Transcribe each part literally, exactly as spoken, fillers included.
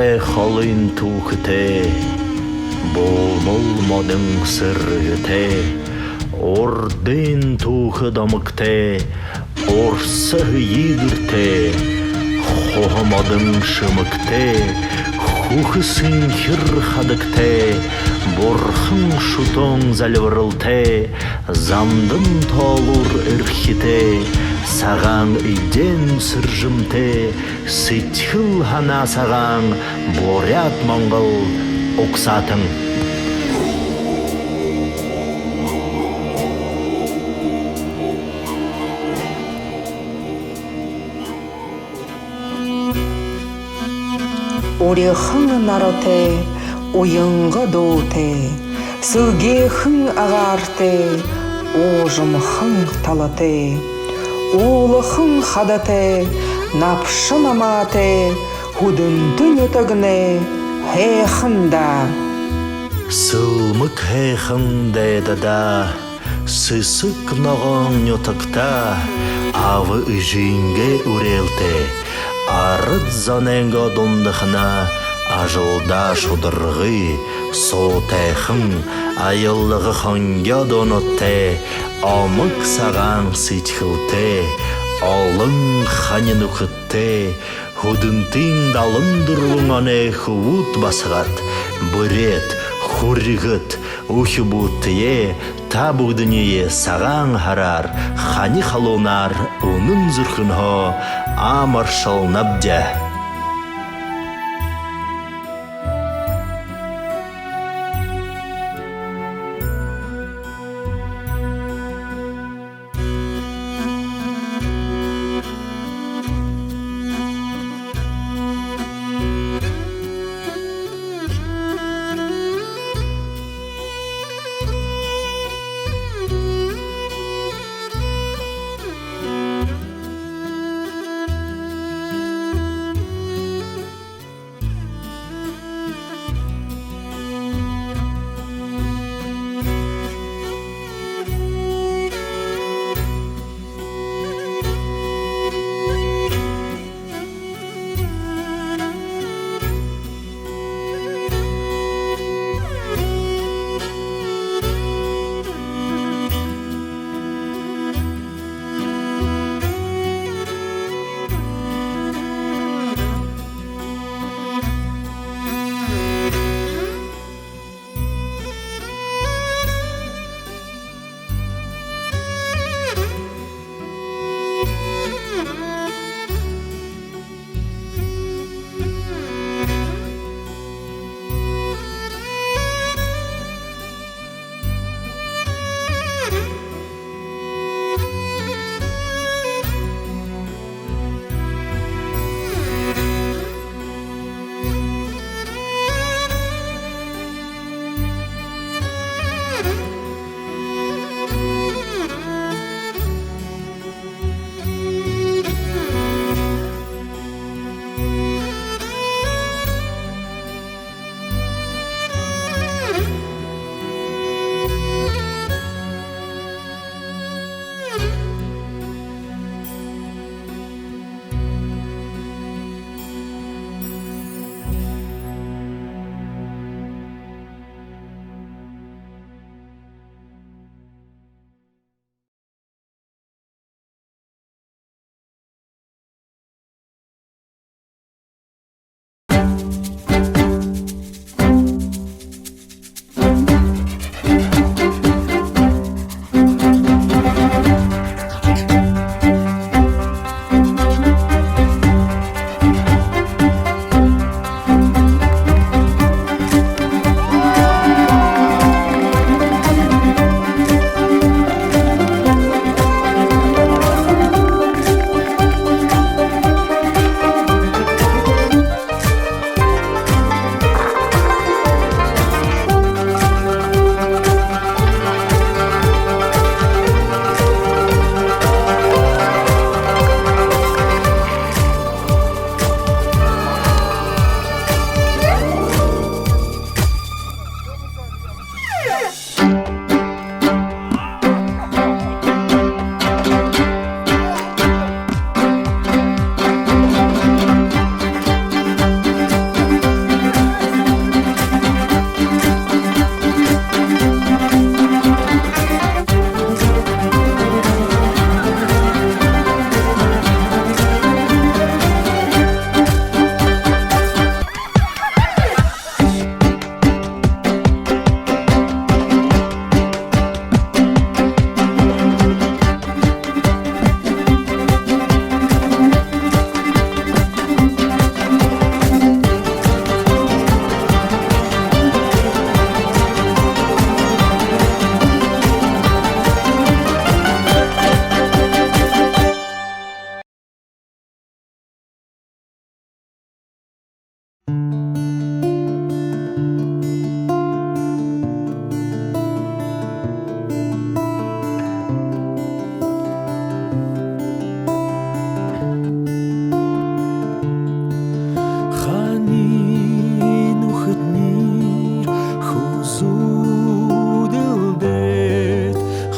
Холын түүхэтэй, булмал модон сэргэтэй, урдын түүхэ домогтой, урса һэеы гэртэй, хуһа модон шэмэгтэй, хүхэ сэнхир хадагтай, бурхан шүтөөн зальбаралтай, замдан тоолуур эрхитэй, сагаан эдеэн сэржэмтэй, сэдьхэл һанаа сагаан буряад-монгол угсаатан. Урихан наратай, уянга дуутай, сэлгеэхэн агаартай, уужамхан талатай, уулахан хадатай, набша намаатай, Һүдэнтэ нютагнай һайхан даа. Сэлмэг һайхан дайдадаа, сэсэг ногоон нютагтаа, аба эжынгээ үреэлтэй, арад зонойнгоо дундахана, ажалдаа шударгы, суутайхан, аялга хонгёо дуунуудтай, омог сагаан сэдьхэлтэй, олон хани нүхэдтэй, Һүдэнтын далан дүрбэн оной хүбүүд басагад, бэреэд, хүрьгэд, үхибүүдтэеэ, та бүгэдэниие Сагаан һараар, хани халуунаар үнэн зүрхэнһөө амаршалнабди.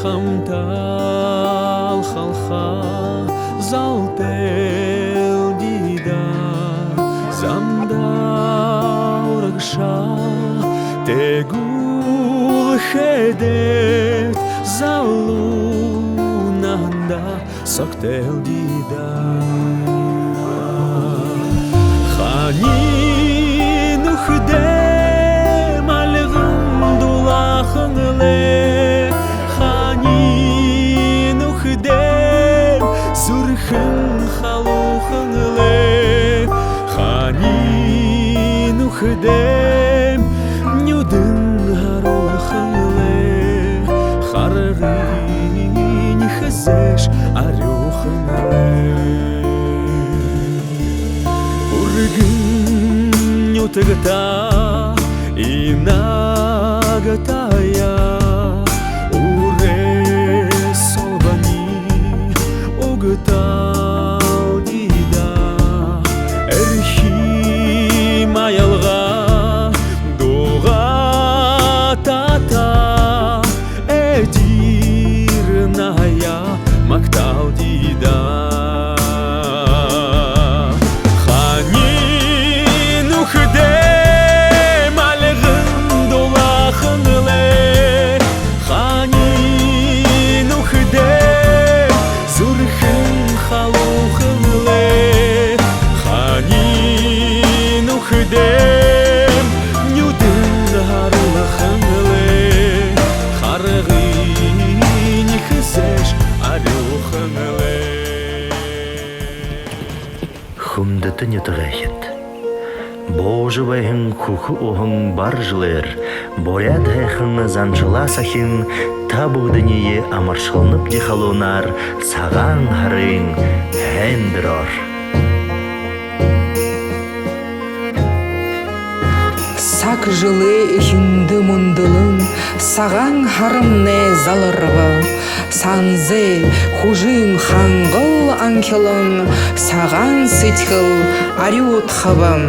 Амтал халха золтой даа, замдаа урагшаа тэгүүлхэдээ, залуунандаа согтой даа. Хани нүхэдэйм альган дулаахан лэ, хани нүхэдэйм зүрхэн халуухан лэ, хани нүхэдэйм нюдэн һаруулхан лэ, харгынь хэзээш арюухан лэ. Үргэн нютагтаа инагтаяа үрэ солбони угтаал даа. Эрхим аялга дуугатаа, эдир наһаяа магтаал даа. Хани нүхэдэйм альган дулаахан лэ, хани нүхэдэйм зүрхэн халуухан лэ, хани нүхэдэйм нюдэн һаруулхан лэ, харгынь хэзээш арюухан лэ. Хүндэтэ нютагайхид! Буужа байһан хүхэ уһан бар жэлээр буряад һайхан заншалаа сахин, та бүгэдэниие амаршалнабди халуунаар Сагаан һарын һайндэрөөр. Саг жэлэй эхиндэ мүндэлэн, Сагаан һарамнай заларба. Санзай хүжын хангал анхилан, сагаан сэдьхэл арюудхабам.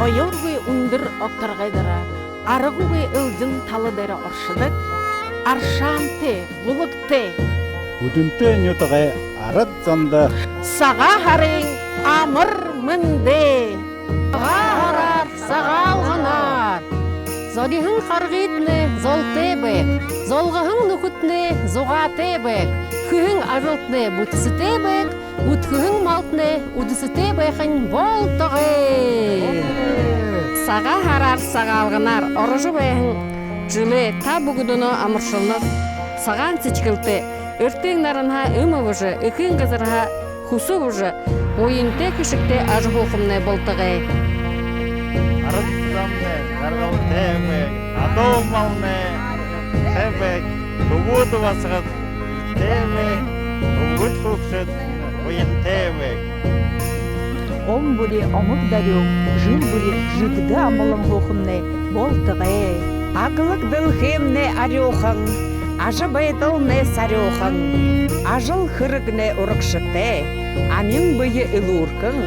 Оёоргүй үндэр огторгой доро, аргагүй элдин тала дээрэ оршодог аршаантай, булагтай, хүдэнтэй нютагай арад зондо Сагаан һарын амар мэндэ! Сагаан һараар, Сагаалганаар! Зориһон харгытнай золтой байг, золгоһон нүхэдтнай зугаатай байг, хэһэн ажалтнай бүтэсэтэй байг, үдхэһэн малтнай үдэсэтэй байхань болтогой. Сагаан һараар, Сагаалганаар орожо байһан жэлээ та бүгэдэниие амаршалнаб. Сагаан сэдьхэлтэй, эртын наранһаа эм абажа, эхын газарһаа хүсэ абажа, буянтай хэшэгтэй ажаһуухамнай болтогой. Арад зомнай жаргалтай байг, адуу малнай һайтай байг, хүбүүд басагад эбтэй байг, үбгэд хүгшэд буянтай байг. Он бүри омог дорюун, жэл бүри жэгдэ амгалан һуухамнай болтогой. Аглаг дэлхэймнай арюухан, ажабайдалнай сарюухан, ажал хэрэгнай урагшатай, Амин бэе элүүрхэн,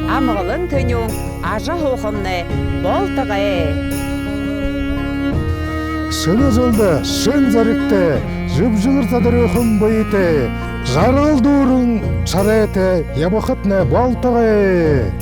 амгалан тэнюун ажаһуухамнай болтогой. Шэнэ жэлдэ шэн зоригтой, жэбжэгэр задарюухан бэетэй, жаргал дүүрэн шарайтай ябахатнай болтогой.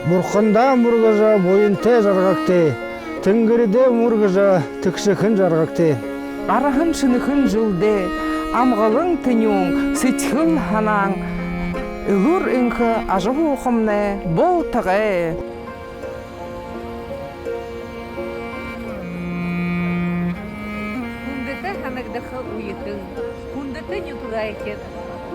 Бурхандаа мүргэжэ, буянтай жаргагты. Тэнгэридээ мүргэжэ, тэгшэхэн жаргагты. Гараһан шэнэхэн жэлдээ амгалан тэнюун сэдьхэл һанаан, элүүр энхэ ажаһуухамнай болтогой. Хүндэтэ һанагдаха үетэн, хүндэтэ нютагайхид,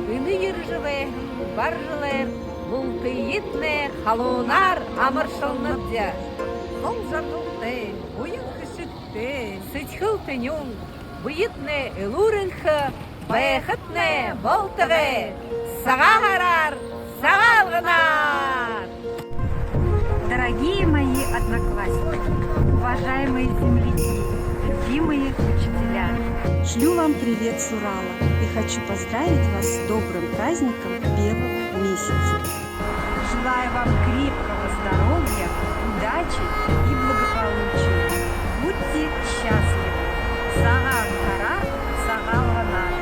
энэ ерэжэ байһан бар жэлээр бултыетнай халуунаар амаршалнабди. Зол жаргалтай, буян хэшэгтэй, сэдьхэл тэнюун, бэетнай элүүр энхэ байхатнай болтогой. Сагаан һараар, Сагаалганаар! Дорогие мои одноклассники, уважаемые земляки, любимые учителя! Шлю вам привет с Урала и хочу поздравить вас с добрым праздником Белого месяца. Желаю вам крепкого здоровья, удачи и благополучия. Будьте счастливы! Сагаан һараар, Сагаалганаар!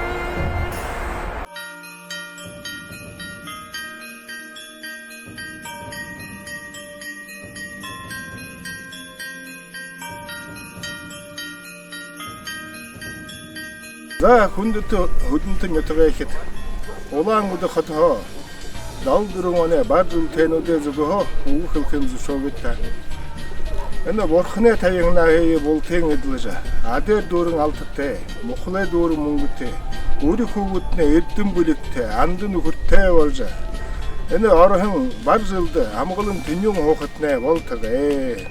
За, хүндэтэ Һүдэнтэ нютагайхид, Улаан-Үдэ хотоһоо далан дүрбэн оной бар жэлтэйнүүдэй зүгһөө үгэ хэлэхыем зүбшөөгыт даа. Энэ бурханай табиһан наһые бултыень эдлэжэ, адаар дүүрэн алтатай, мухалай дүүрэн мүнгэтэй, үри хүүгэдтнай эрдэм бэлигтэй, анда нүхэртэй болжо, энэ ороһон бар жэлдэ амгалан тэнюун һуухатнай болтогой.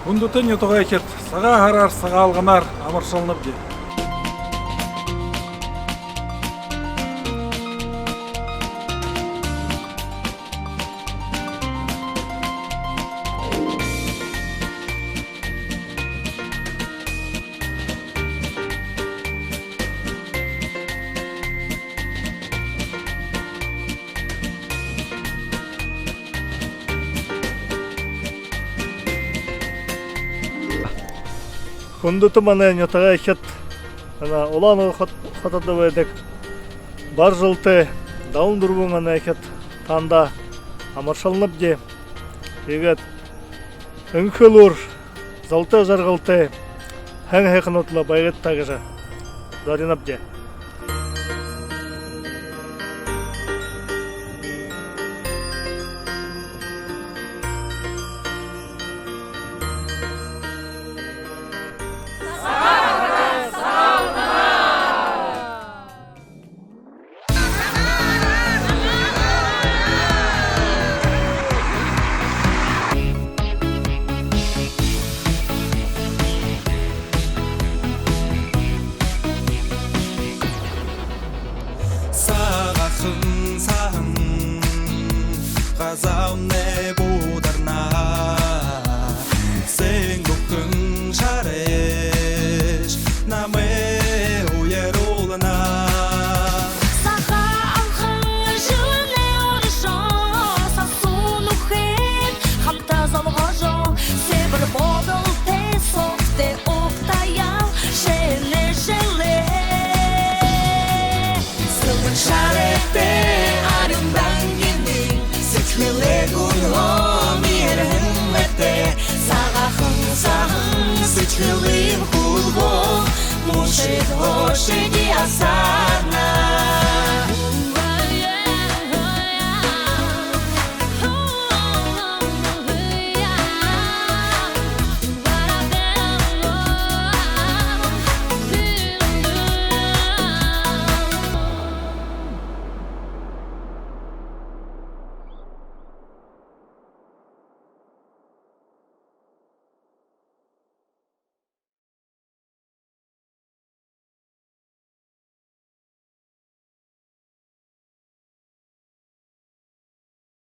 Хүндэтэ нютагайхид, Сагаан һараар, Сагаалганаар амаршалнабди. Хүндэтэ манай нютагайхид, энэ Улаан-Үдэ хот-, хотодо байдаг бар жэлтэй далан дүрбэн онойхид, таанадаа амаршалнабди. Тиигээд энхэ элүүр, золтой жаргалтай, Һайн һайханууд лэ байгыт даа гэжэ зоринобди.